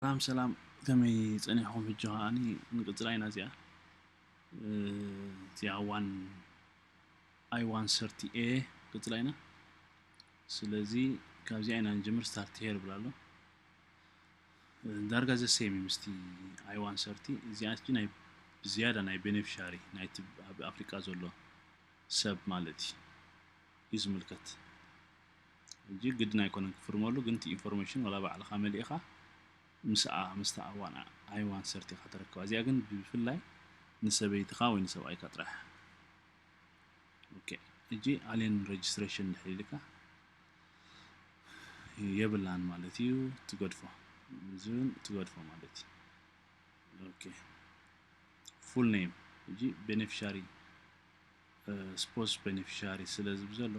ሰላም ሰላም፣ ከመይ ጸኒሕኩም? ሕጂ ከኣኒ ንቅጽላ ኢና እዚኣ፣ እ፣ እዚኣ ዋን፣ ኣይ ዋን ሰርቲ ኤ ቅጽላ ኢና። ስለዚ ካብዚኣ ኢና ንጅምር። ስታርት ሄር ብላ ኣሎ። እ፣ ዳርጋ ዘሰየም እዩ ምስቲ ኣይ ዋን ሰርቲ። እዚኣ ናይ ብዝያዳ ናይ ቤኔፊሻሪ ናይቲ ኣብ ኣፍሪቃ ዘሎ ሰብ ማለት እዩ፣ እዩ ዝምልከት። ሕጂ ግድን ኣይኮነን ክፍርመሉ፣ ግን እቲ ኢንፎርሜሽን ዋላ ባዕልኻ መሊእኻ ምስኣ፣ ምስታ ኣዋን ኣይ ዋን ሰርቲ ኢኻ ተረክባ። እዚኣ ግን ብፍላይ ንሰበይትኻ ወይ ንሰብኣይካ ጥራሕ። ኦኬ፣ ሕጂ ኣሌን ሬጅስትሬሽን እንድሕር ኢልካ የብላን ማለት እዩ፣ ትገድፎ። እዚ እውን ትገድፎ ማለት እዩ። ኦኬ፣ ፉል ኔም፣ ሕጂ ቤኔፊሻሪ፣ እ፣ ስፖዝ ቤኔፊሻሪ ስለ ዝብል ዘሎ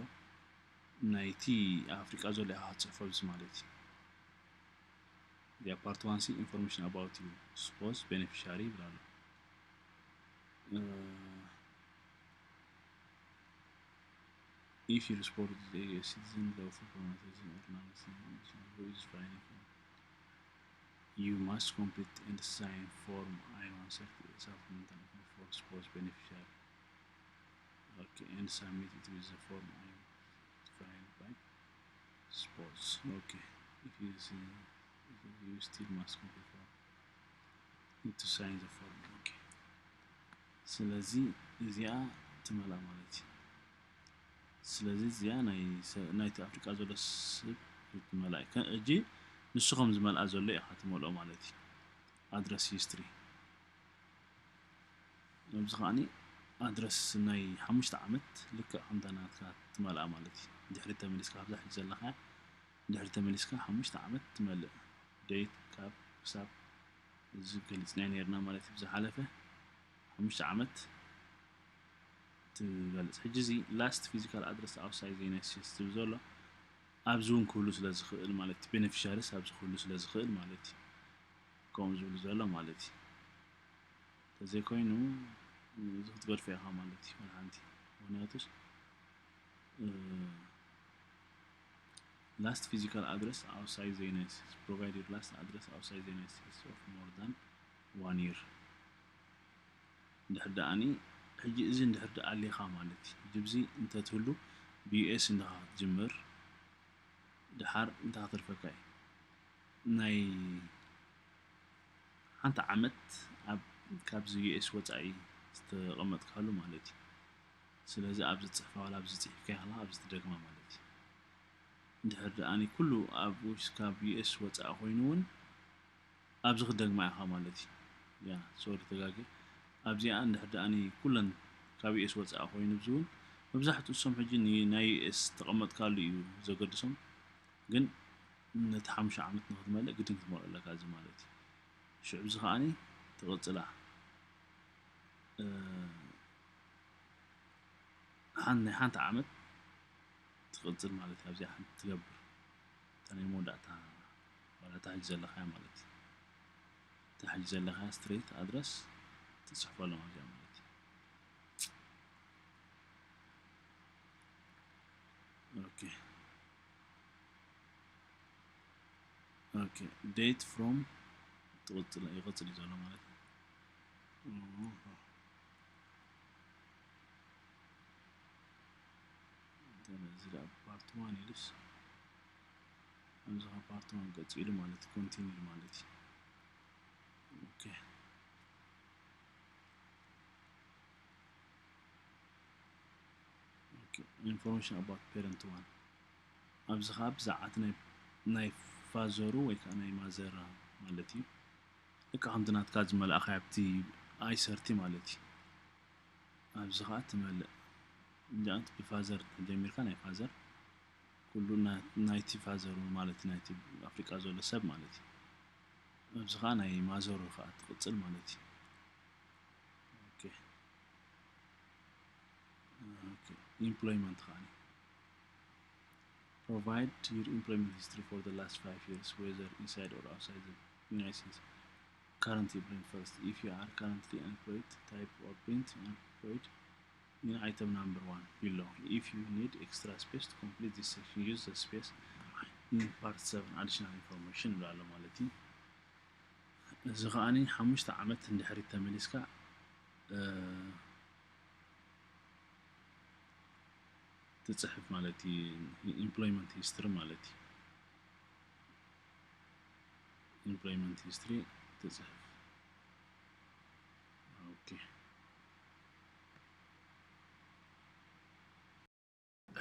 ናይቲ ኣብ ኣፍሪቃ ዘሎ ኢኻ ክትጽሕፎ ኣብዚ ማለት እዩ። እዚኣ ፓርት ዋን ሲ ኢንፎርሜሽን ኣባውት ዩ ስፖዝ ቤኔፊሻሪ ይብል ኣሎ። እ፣ if your sport is a citizen, lawful permanent resident or non-resident, who is fine, you must complete and sign form I one thirty supplemental for sports beneficiary. Okay, and submit it with the form I filed by sports. Okay, if you see, if you still must complete form, need to sign the form. Okay. ስለዚ እዚኣ ትመልኣ ማለት እዩ። ስለዚ እዚኣ ናይ ሰ-፣ ናይቲ ኣፍሪቃ ዘሎ ሰብ ትመልኣ እዩ። ከ-፣ ሕጂ ንሱ ከም ዝመልኣ ዘሎ ኢኻ ትመልኦ ማለት እዩ። ኣድረስ ሂስትሪ። ኣብዚ ከኣኒ ኣድረስ ናይ ሓሙሽተ ዓመት ልክዕ ከምታ ናትካ ትመልኣ ማለት እዩ። ድሕሪ ተመሊስካ ካብዛ ሕጂ ዘለኻ ድሕሪ ተመሊስካ ሓሙሽተ ዓመት ትመልእ። ዴት ካብ ክሳብ እዚ ገሊጽናዮ ነይርና ማለት እዩ። ብዝሓለፈ ሓሙሽተ ዓመት ትገልጽ። ሕጂ እዚ ላስት ፊዚካል ኣድረስ ኣውትሳይድ ዘ ዩናይትድ ስቴትስ ዝብል ዘሎ ኣብዚ እውን ክህሉ ስለ ዝኽእል ማለት እዩ። ቤኔፊሻሪስ ኣብዚ ክህሉ ስለ ዝኽእል ማለት እዩ። ከምኡ ዝብሉ ዘሎ ማለት እዩ። ተዘይኮይኑ እዚ ክትገድፎ ኢኻ ማለት እዩ። ወላ ሓንቲ። ምኽንያቱስ፣ እ፣ last physical address outside the United States, provide your last address outside the United States of more than one year። እንድሕር ደኣኒ፣ ሕጂ እዚ እንድሕር ደኣ ኣሊኻ ማለት እዩ። ሕጂ ብዚ እንተትህሉ ብ ዩ ኤስ እንዲኻ ክትጅምር፣ ደሓር እንታይ ክትርፈካ እዩ? ናይ ሓንቲ ዓመት ኣብ፣ ካብዚ ዩ ኤስ ወጻኢ ዝተቐመጥካሉ ማለት እዩ። ስለዚ ኣብዚ ትጽሕፋ ዋላ ኣብዚ ጽሒፍካያ ከለኻ ኣብዚ ትደግማ ማለት እዩ። እንድሕር ደኣኒ ኩሉ ኣብ ውሽ-፣ ካብ ዩ ኤስ ወጻኢ ኮይኑ እውን ኣብዚ ክትደግማ ኢኻ ማለት እዩ። ያ፣ ሶሪ ተጋግየ። ኣብዚኣ እንድሕር ደኣኒ ኩለን ካብ ዩ ኤስ ወጻኢ ኮይኑ ኣብዚ እውን መብዛሕትኡ እሶም ሕጂ ን-፣ ናይ ዩ ኤስ ተቐመጥካሉ እዩ ዘገድሶም። ግን ነቲ ሓሙሽተ ዓመት ንኽትመልእ ግድን ክትመልኦ ኣለካ እዚ ማለት እዩ። ሽዑ እዚ ከኣኒ ትቕጽላ። እ፣ ሓን-፣ ናይ ሓንቲ ዓመት ትቕጽል ማለት እዩ። ኣብዚኣ ሓንቲ ትገብር። እታ ናይ መወዳእታ ዋላ እታ ሕጂ ዘለኻያ ማለት እዩ። እታ ሕጂ ዘለኻያ ስትሬት ኣድረስ ትጽሕፈሎም ኣብዚኣ ማለት እዩ። ኦኬ። ኦኬ። ዴት ፍሮም ትቕጽል፣ ይቕጽል እዩ ዘሎ ማለት እዩ። እዚ ደኣ ፓርት ዋን ኢሉስ፣ ኣብዚ ኸዓ ፓርት ዋን ቀጺሉ ማለት እዩ፣ ኮንቲኒ ኢሉ ማለት እዩ። ኦኬ። ኦኬ፣ ኢንፎርሜሽን ኣባውት ፔረንት ዋን። ኣብዚ ኸዓ ብዛዕባ ናይ፣ ናይ ፋዘሩ ወይ ከዓ ናይ ማዘራ ማለት እዩ። ልክዕ ከምቲ ናትካ ዝመልኣኻዮ ኣብቲ ኣይ ሰርቲ ማለት እዩ። ኣብዚ ኸዓ ትመልእ። እንጃ፣ ብፋዘር ጀሚርካ ናይ ፋዘር ኩሉ ና-፣ ናይቲ ፋዘሩ ማለት ናይቲ ኣፍሪቃ ዘሎ ሰብ ማለት እዩ። ኣብዚ ኸዓ ናይ ማዘሩ ኸዓ ትቕጽል ማለት እዩ። ኦኬ። ኦኬ። ኢምፕሎይመንት ኸዓ provide your employment history for the last five years, whether inside or outside the United States. Current employment first. If you are currently unemployed, type or print unemployed in item number one below. If you need extra space to complete this section, use the space in part seven additional information ንብሎ ኣሎ ማለት እዩ። እዚ ከዓኒ ሓሙሽተ ዓመት እንድሕሪት ተመሊስካ ትፅሕፍ ማለት እዩ። Employment history ማለት እዩ። Employment history ትፅሕፍ። ኦኬ።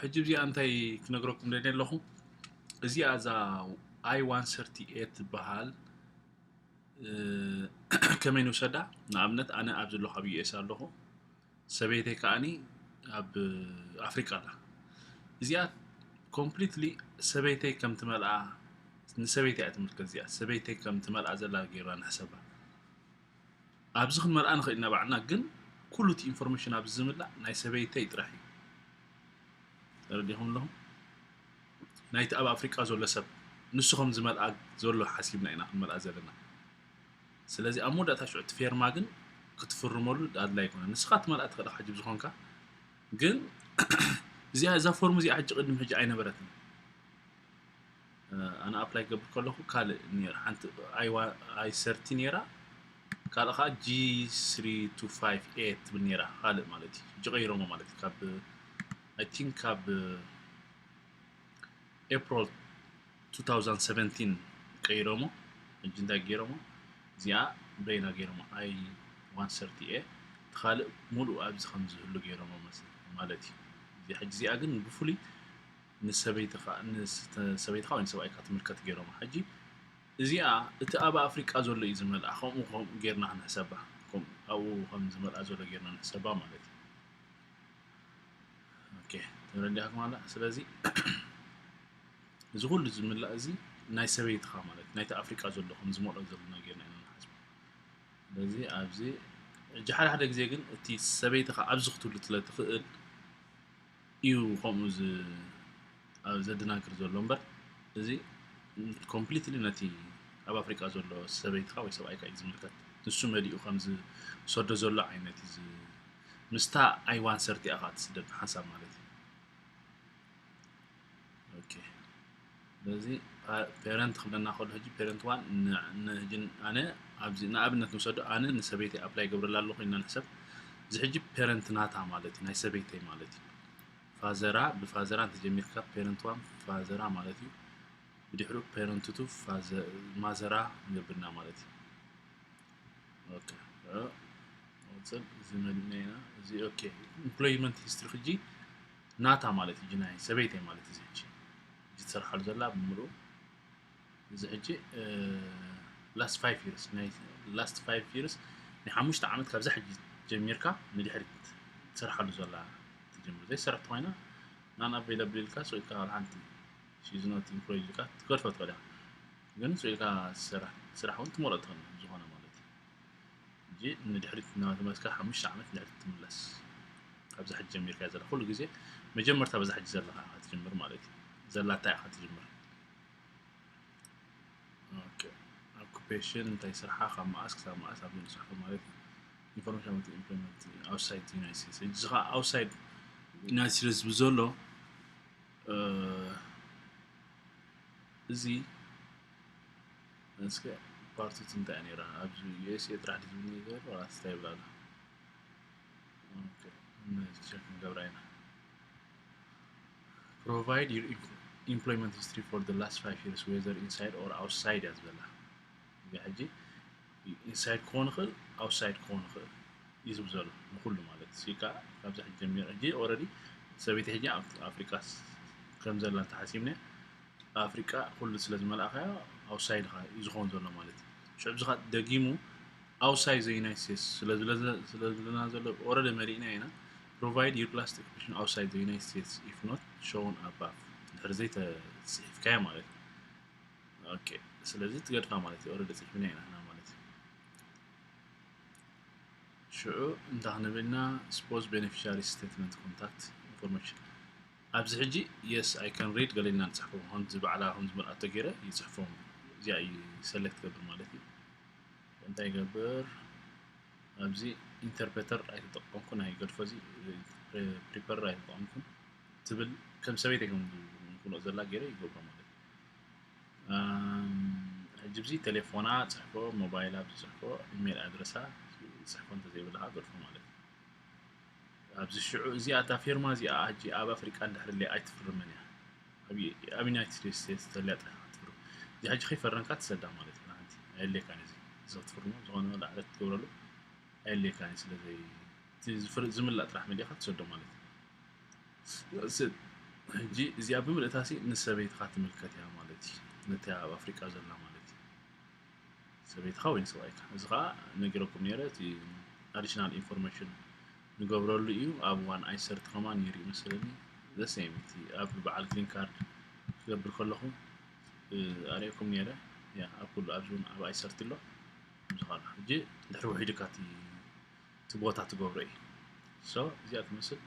ሕጂ እዚኣ እንታይ ክነግረኩም ደልየ ኣለኹ፣ እዚኣ እዛ ኣይ ዋን ሰርቲ ኤት ትበሃል ከመይ ንውሰዳ? ንኣብነት ኣነ ኣብ ዘለኹ ኣብ ዩ ኤስ ኣለኹ፣ ሰበይተይ ከዓኒ ኣብ ኣፍሪቃ ኣላ። እዚኣ ኮምፕሊትሊ ሰበይተይ ከም ትመልኣ፣ ንሰበይተይ እያ ትምልከት። እዚኣ ሰበይተይ ከም ትመልኣ ዘላ ጌርና ንሕሰባ። ኣብዚ ክንመልኣ ንኽእል ኢና ባዕልና፣ ግን ኩሉ እቲ ኢንፎርሜሽን ኣብዚ ዝምላእ ናይ ሰበይተይ ጥራሕ እዩ። ተረዲኹም ኣለኹም? ናይቲ ኣብ ኣፍሪቃ ዘሎ ሰብ ንሱ ከም ዝመልኣ ዘሎ ሓሲብና ኢና ክንመልኣ ዘለና። ስለዚ ኣብ መወዳእታ ሽዑ እቲ ፌርማ ግን ክትፍርመሉ ኣድላይ ኣይኮነን። ንስኻ ትመልኣ ትኽእል ኢኻ ሕጂ ብዝኾንካ፣ ግን እዚኣ እዛ ፎርም እዚኣ ሕጂ ቅድሚ ሕጂ ኣይነበረትን። ኣነ ኣፕላይ ክገብር ከለኹ ካልእ ነይራ፣ ሓንቲ ኣይ ሰርቲ ነይራ፣ ካልእ ከዓ ጂ ስሪ ቱ ፋይቭ ኤ ትብል ነይራ፣ ካልእ ማለት እዩ። ሕጂ ቀይሮሞ ማለት እዩ። ካብ ኣይ ቲንክ ካብ ኤፕሪል ቱ ታውዘንድ ሰቨንቲን ቀይሮሞ። ሕጂ እንታይ ገይሮሞ? እዚኣ በይና ገይሮሞ፣ ኣይ ዋን ሰርቲ ኤ፣ እቲ ካልእ ሙሉእ ኣብዚ ከም ዝህሉ ገይሮሞ መስ-፣ ማለት እዩ። እዚ ሕጂ እዚኣ ግን ብፍሉይ ንሰበይትኻ፣ ንስ-፣ ሰበይትኻ ወይ ንሰብኣይካ ትምልከት ገይሮሞ። ሕጂ እዚኣ እቲ ኣብ ኣፍሪቃ ዘሎ እዩ ዝመልኣ፣ ከምኡ ከምኡ ጌርና ክንሕሰባ፣ ከምኡ ኣብኡ ከም ዝመልኣ ዘሎ ጌርና ንሕሰባ ማለት እዩ። ኦኬ፣ ተረዲእኩም ኣላ። ስለዚ እዚ ኩሉ ዝምላእ እዚ ናይ ሰበይትኻ ማለት ናይቲ ኣፍሪቃ ዘሎ ከም ዝመልኦ ዘለና ጌርና ኢና ንሓስብ። ስለዚ ኣብዚ ሕጂ ሓደ ሓደ ግዜ ግን እቲ ሰበይትኻ ኣብዚ ክትህሉ ስለ ትኽእል እዩ ከምኡ ዝ-፣ ኣብ ዘደናግር ዘሎ እምበር፣ እዚ ኮምፕሊትሊ ነቲ ኣብ ኣፍሪቃ ዘሎ ሰበይትኻ ወይ ሰብኣይካ እዩ ዝምልከት። ንሱ መሊኡ ከም ዝሰዶ ዘሎ ዓይነት እዩ ዝ-፣ ምስታ ኣይ ዋን ሰርቲ ኢኻ ትስደድ ብሓንሳብ ማለት እዩ። ኦኬ። ስለዚ ፓ-፣ ፔረንት ክብለና ከሎ ሕጂ ፔረንት ዋን ን-፣ ንሕጂ ኣነ ኣብዚ ንኣብነት ንውሰዶ፣ ኣነ ንሰበይተይ ኣፕላይ ገብረላ ኣለኹ ኢልና ንሕሰብ። እዚ ሕጂ ፔረንት ናታ ማለት እዩ፣ ናይ ሰበይተይ ማለት እዩ። ፋዘራ፣ ብፋዘራ እንተጀሚርካ ፔረንት ዋን ፋዘራ ማለት እዩ። ብድሕሩ ፔረንት ቱ ፋዘ-፣ ማዘራ ንገብርና ማለት እዩ። ኦኬ። እ፣ ንቕጽል። እዚ መሊእና ኢና። እዚ ኦኬ። ኢምፕሎይመንት ሂስትሪ ሕጂ ናታ ማለት እዩ፣ ናይ ሰበይተይ ማለት እዩ። እዚ ሕጂ፣ እዚ ትሰርሓሉ ዘላ ብምሉኡ። እዚ ሕጂ፣ እ፣ ላስት ፋይቭ ይርስ፣ ናይ ላስት ፋይቭ ይርስ፣ ናይ ሓሙሽተ ዓመት ካብዛ ሕጂ ጀሚርካ ንድሕሪት ትሰርሓሉ ዘላ ትጅምር። ዘይትሰርሕ ተኾይና፣ ናን ኣቬይለብል ኢልካ፣ ስቕ ኢልካ ዋላ ሓንቲ ሺ ኢዝ ኖት ኢምፕሎይድ ኢልካ ትገድፎ ትኽእል ኢኻ። ግን ስቕ ኢልካ ስራሕ፣ ስራሕ እውን ትመርጾ ትኽእል ኢኻ፣ ዝኾነ ማለት እዩ። ሕጂ ንድሕሪት እናተመለስካ ሓሙሽተ ዓመት ንድሕሪት ትምለስ። ካብዛ ሕጂ ጀሚርካ ዘላ ኩሉ ግዜ መጀመርታ በዛ ሕጂ ዘለኻ ኢኻ ትጅምር ማለት እዩ። ዘላታ ኢኻ ትጅምር። ኦኬ። ኦኩፔሽን እንታይ ስርሓ፣ ካብ መኣስ ክሳብ መኣስ ኣብዚ ንጽሕፎ ማለት እዩ። ኢንፎርሜሽን ኣባውት ኢምፕሎይመንት ኣውትሳይድ ዩናይትድ ስቴትስ። እዚ ኸኣ ኣውትሳይድ ዩናይትድ ስቴትስ ብዘሎ፣ እ፣ እዚ እስከ ፓርት ቱ እንታይ እያ ነይራ? ኣብዚ ዩ ኤስ ኤ ጥራሕ ድዩ ዝብል ነይሩ? ዋላስ እንታይ ይብል ኣሎ? ኦኬ፣ ነዚ ቸክ ክንገብራ ኢና። Provide your em-, employment history for the last five years, whether inside or outside እያ ዝበላ። እዚ ሕጂ ኢንሳይድ ክኾን ይኽእል፣ ኣውትሳይድ ክኾን ይኽእል እዩ ዝብል ዘሎ፣ ንኹሉ ማለት እዩ። እዚ ከዓ ካብዚ ሕጂ ጀሚሩ፣ ሕጂ ኦልሬዲ ሰበይቲ ሕጂ ኣብ ኣፍሪቃ ስ-፣ ከም ዘላ እንተሓሲብናዮ፣ ኣፍሪቃ ኩሉ ስለ ዝመልኣኻዮ ኣውትሳይድ ኢኻ እዩ ዝኸውን ዘሎ ማለት እዩ። ሽዑ እዚ ከዓ ደጊሙ ኣውትሳይድ ዘ ዩናይትድ ስቴትስ ስለ ዝብለ-፣ ስለ ዝብለና ዘሎ ኦልሬዲ መሊእና ኢና። Provide your last occupation outside the United States if not shown above፣ ድሕሪ ዘይተፅሒፍካዮ ማለት እዩ። ኦኬ፣ ስለዚ ትገድፋ ማለት እዩ። ኦልሬዲ ፅሒፍና ኢና ንሕና ማለት እዩ። ሽዑ እንታይ ክንብል ኢና? ስፖዝ ቤኔፊሻሪ ስቴትመንት ኮንታክት ኢንፎርሜሽን። ኣብዚ ሕጂ የስ ኣይ ካን ሪድ ገለ ኢልና ንፅሕፎም፣ ከምዚ ባዕላ ከም ዝመልኣቶ ገይረ ይፅሕፎም። እዚኣ እዩ ሰሌክት ገብር ማለት እዩ። እንታይ ይገብር? ኣብዚ ኢንተርፕሬተር ኣይተጠቀምኩን፣ ኣይገድፎ፣ እዚ ፕሪፐር ኣይተጠቀምኩን ትብል፣ ከም ሰበይተይ ከም ዝብሎ ዘላ ገይረ ይገብሮ ማለት እዩ። ኣም፣ ሕጂ ብዚ ቴሌፎና ጽሕፎ፣ ሞባይላ ብዝጽሕፎ፣ ኢሜል ኣድረሳ ጽሕፎ እንተዘይብልኻ ገድፎ ማለት እዩ። ኣብዚ ሽዑ እዚኣ እታ ፊርማ እዚኣ ሕጂ ኣብ ኣፍሪቃ እንድሕር ለ ኣይትፍርምን እያ። ኣብ ኣብ ዩናይትድ ስቴትስ ተልያ ጥራሕ ክትፍርም። እዚ ሕጂ ከይፈረምካ ትሰዳ ማለት እዩ። ንሓንቲ ኣየድልየካን እዚ። እዚ ክትፍርሞ ዝኾነ ላዕለት ክትገብረሉ ኣየድልየካን እዩ። ስለዚ እቲ ዝፍር- ዝምላእ ጥራሕ መሊእካ ትሰዶ ማለት እዩ። ስ- ሕጂ እዚኣ ብምልእታሲ ንሰበይትኻ ትምልከት እያ ማለት እዩ። ነቲ ኣብ ኣፍሪቃ ዘላ ማለት እዩ። ሰበይትኻ ወይ ንሰብኣይካ። እዚ ኸዓ ነጊረኩም ነይረ፣ እቲ ኣዲሽናል ኢንፎርሜሽን ንገብረሉ እዩ። ኣብ ዋን ኣይሰርቲ ከማን ነይሩ እዩ መሰለኒ። ዘሴም እቲ ኣብ በዓል ግሪን ካርድ ክገብር ከለኹ ኣርእየኩም ነይረ። ያ ኣብ ኩሉ ኣብዚ እውን ኣብ ኣይሰርቲ ኣሎ። እዚ ኸዓ ሕጂ ድሕሪ ውሒድካ እቲ እቲ ቦታ ትገብሮ እዩ። ሶ እዚኣ ትመስል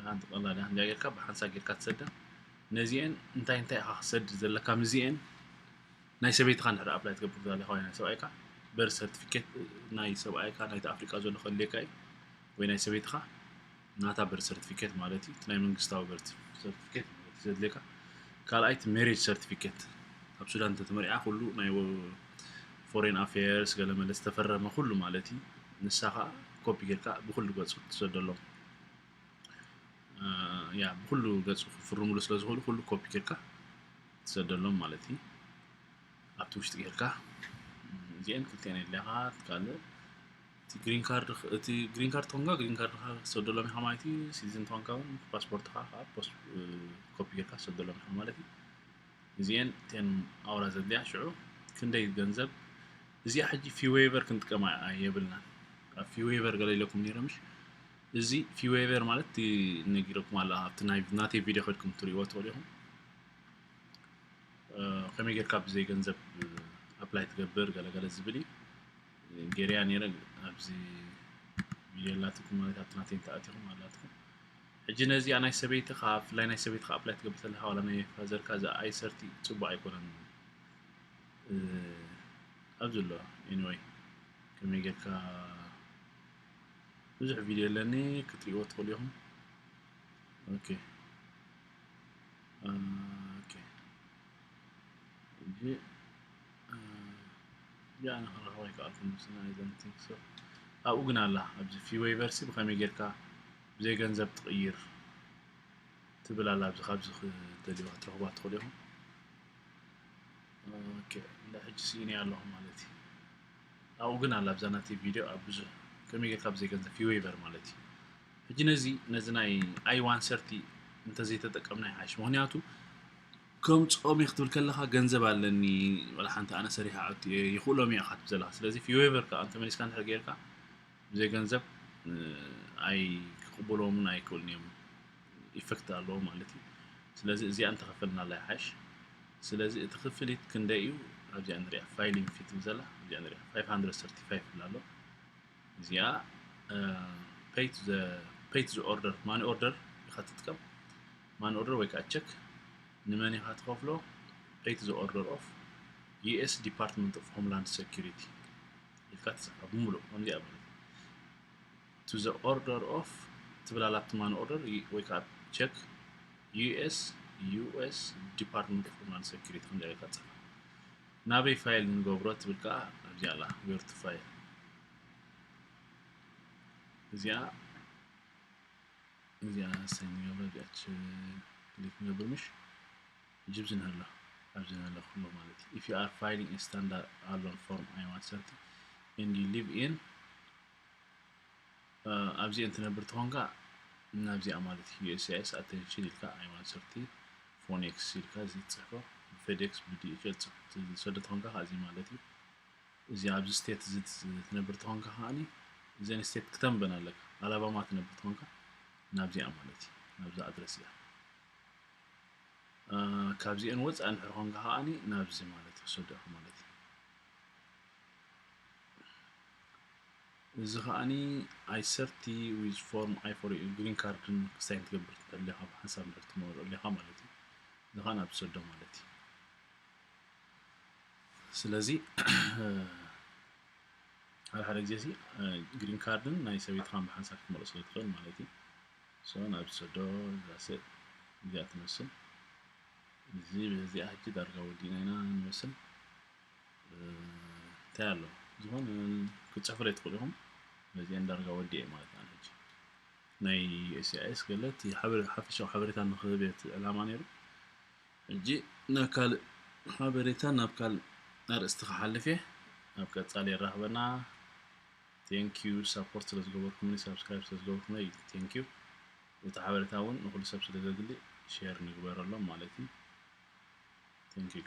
ሓንቲ ቀላል እያ። እንዲያ ጌርካ ብሓንሳብ ጌርካ ትሰዳ። ነዚአን እንታይ እንታይ ኢኻ ክሰድ ዘለካ? ምስዚአን ናይ ሰበይትኻ እንድሕር ኣፕላይ ትገብር ዘለኻ ወይ ናይ ሰብኣይካ በርት ሰርቲፊኬት ናይ ሰብኣይካ ናይቲ ኣፍሪቃ ዘሎ ከድልየካ እዩ፣ ወይ ናይ ሰበይትኻ ናታ በርት ሰርቲፊኬት ማለት እዩ። እቲ ናይ መንግስታዊ በርት ሰርቲፊኬት ማለት እዩ ዘድልየካ። ካልኣይ እቲ ሜሬጅ ሰርቲፊኬት ኣብ ሱዳን እንተተመሪዓ ኩሉ ናይ ፎሬን ኣፌርስ ገለ መለ ዝተፈረመ ኩሉ ማለት እዩ። ንሳ ከዓ ኮፒ ጌርካ ብኩሉ ገጹ ትሰደሎም። ያ ብኩሉ ገጹ ክፍርምሉ ስለ ዝኽእሉ ኩሉ ኮፒ ጌርካ ትሰደሎም ማለት እዩ። ኣብቲ ውሽጢ ጌርካ እዚአን ክልቲአን የድልያኻ። ካልእ እቲ ግሪን ካርድ እቲ ግሪን ካርድ ተኾንካ ግሪን ካርድኻ ክትሰደሎም ኢኻ ማለት እዩ። ሲቲዝን ተኾንካ እውን ፓስፖርትኻ ከዓ ፖስ ኮፒ ጌርካ ክትሰደሎም ኢኻ ማለት እዩ። እዚአን እተን ኣውራ ዘድልያ ሽዑ ክንደይ ገንዘብ እዚኣ ሕጂ ፊ ዌይቨር ክንጥቀማ የብልናን። ኣብ ፊ ዌይቨር ገለ ኢለኩም ነይረ ምሽ? እዚ ፊ ዌይቨር ማለት እቲ ነጊረኩም ኣላ ኣብቲ ናይ ናተይ ቪድዮ ከድኩም ትርእይዎ ትኽእሉ ኢኹም። ከመይ ጌርካ ብዘይ ገንዘብ ኣፕላይ ትገብር ገለገለ ዝብል እዩ። ገይረያ ነይረ ኣብዚ ቪድዮ ኣላትኩም ማለት ኣብቲ ናተይ እንተኣቲኹም ኣላትኩም። ሕጂ ነዚኣ ናይ ሰበይትኻ ብፍላይ ናይ ሰበይትኻ ኣፕላይ ትገብር ተለኻ ዋላ ናይ ፋዘርካ እዛ ኣይሰርቲ ጽቡቕ ኣይኮነን ኣብዚ ኣሎ። ኤኒወይ ከመይ ጌርካ ብዙሕ ቪድዮ ኣለኒ ክትሪእዎ ትኽእሉ ኢኹም። ኦኬ ኦኬ ሕጂ ያ ንክረኽባ ይከኣልኩም ምስና I don't think so። ኣብኡ ግን ኣላ ኣብዚ ፊ ዌይቨርሲ ብኸመይ ጌርካ ብዘይ ገንዘብ ትቕይር ትብል ኣላ። ኣብዚ ካብዚ ክትደልዩ ክትረኽባ ትኽእሉ ኢኹም። ኦኬ እንዳ ሕጂ ስኢነ ኣለኹ ማለት እዩ። ኣብኡ ግን ኣላ ኣብዛ ናተይ ቪድዮ ኣብ ብዙሕ ከመይ ጌርካ ብዘይ ገንዘብ ፊ ዌይቨር ማለት እዩ። ሕጂ ነዚ ነዚ ናይ ኣይ ዋን ሰርቲ እንተዘይተጠቀምና ይሓይሽ። ምኽንያቱ ከምፅኦም እየ ክትብል ከለኻ ገንዘብ ኣለኒ ወላ ሓንቲ ኣነ ሰሪሓ ዓውቲ እየ ይኽእሎም እየ ኢኻ ትብል ዘለኻ። ስለዚ ፊ ዌይቨር ከዓ እንተመሊስካ እንድሕር ጌርካ ብዘይ ገንዘብ ኣይ ክቕበልዎምን ኣይክእሉን እዮም። ኢፈክት ኣለዎ ማለት እዩ። ስለዚ እዚኣ እንተኸፈልናላ ይሓይሽ። ስለዚ እቲ ክፍሊት ክንደይ እዩ? ኣብዚኣ ንሪኣ ፋይሊንግ ፊ ትብል ዘላ ኣብዚኣ ንሪኣ ፋይቭ ሃንድረድ ሰርቲ ፋይቭ ትብል ኣሎ። እዚኣ pay to the pay to the order ማኒ ኦርደር ኢኻ ትጥቀም። ማኒ ኦርደር ወይ ከዓ ቸክ ንመን ኢኻ ትኸፍሎ? Pay to the order of ዩ ኤስ Department of Homeland Security ኢልካ ትፅሕፋ ብምሉእ ከምዚኣ ማለት እዩ። To the order of ትብል ኣላ ኣብቲ ማኒ ኦርደር ወይ ከዓ ቸክ ዩ ኤስ ዩ ኤስ Department of Homeland Security ከምዚኣ ኢልካ ትፅሕፋ። ናበይ ፋይል ንገብሮ ትብል ከዓ ኣብዚኣ ኣላ where to file እዚኣ እዚኣ ሳይን ንገብራ እዚኣ ክሊክ ንገብር ምሽ ሕጂ ብዚ ንህሎ ኣብዚ ንህሎ ክህሎ ማለት እዩ። If you are filing a standard alone form I one thirty and you live in ኣብዚአን ትነብር ተኾንካ ናብዚኣ ማለት እዩ። ዩ ኤስ ሲ ኣይ ኤስ ኣቴንሽን ኢልካ ኣይ ዋን ሰርቲ ፎኔክስ ኢልካ እዚ ትፅሕፎ ብፌዴክስ ብዲ ኤች ኤል ትሰዶ ተኾንካ እዚ ማለት እዩ። እዚ ኣብዚ ስቴት እዚ ትነብር ተኾንካ ከዓኒ እዘን ስቴት ክተንበን ኣለካ። ኣላባማ ትነብር ተኾንካ ናብዚኣ ማለት እዩ። ናብዛ ኣድረስ እያ። ካብዚአን ወፃእ እንድሕር ኾንካ ከዓኒ ናብዚ ማለት እዩ ክሰደካ ማለት እዩ። እዚ ከዓኒ ኣይ ሰርቲ ዊዝ ፎርም ኣይ ፎር ግሪን ካርድን ክሳይን ትገብር ተለኻ ብሓንሳብ እንድሕር ትመርኦ ኣለኻ ማለት እዩ። እዚ ከዓ ናብ ትሰዶ ማለት እዩ። ስለዚ ሓደ ሓደ ግዜ ሲ ግሪን ካርድን ናይ ሰበይትኻን ብሓንሳብ ክትመልኦ ስለ ትኽእል ማለት እዩ። ሶ ናብ ዝሰዶ ዛሰ እዚኣ ትመስል እዚ በዚኣ ሕጂ ዳርጋ ወዲእና ኢና ንመስል። እንታይ ኣሎ ዝኾነ ክትፅሕፉለይ ትኽእሉ ኢኹም። በዚአን ዳርጋ ወዲኤ ማለት እዩ። ሕጂ ናይ ዩ ኤስ ሲ ኣይ ኤስ ገለ እቲ ሓበሬ- ሓፈሻዊ ሓበሬታ ንክህብ እቲ ዕላማ ነይሩ። ሕጂ ናብ ካልእ ሓበሬታ ናብ ካልእ ኣርእስቲ ክሓልፍ እየ። ኣብ ቀፃሊ የራኽበና። Thank you support ስለ ዝገበርኩምኒ፣ subscribe ስለ ዝገበርኩምኒ thank you። እቲ ሓበሬታ እውን ንኩሉ ሰብ ስለ ዘድሊ share ንግበረሎም ማለት እዩ። Thank you guys።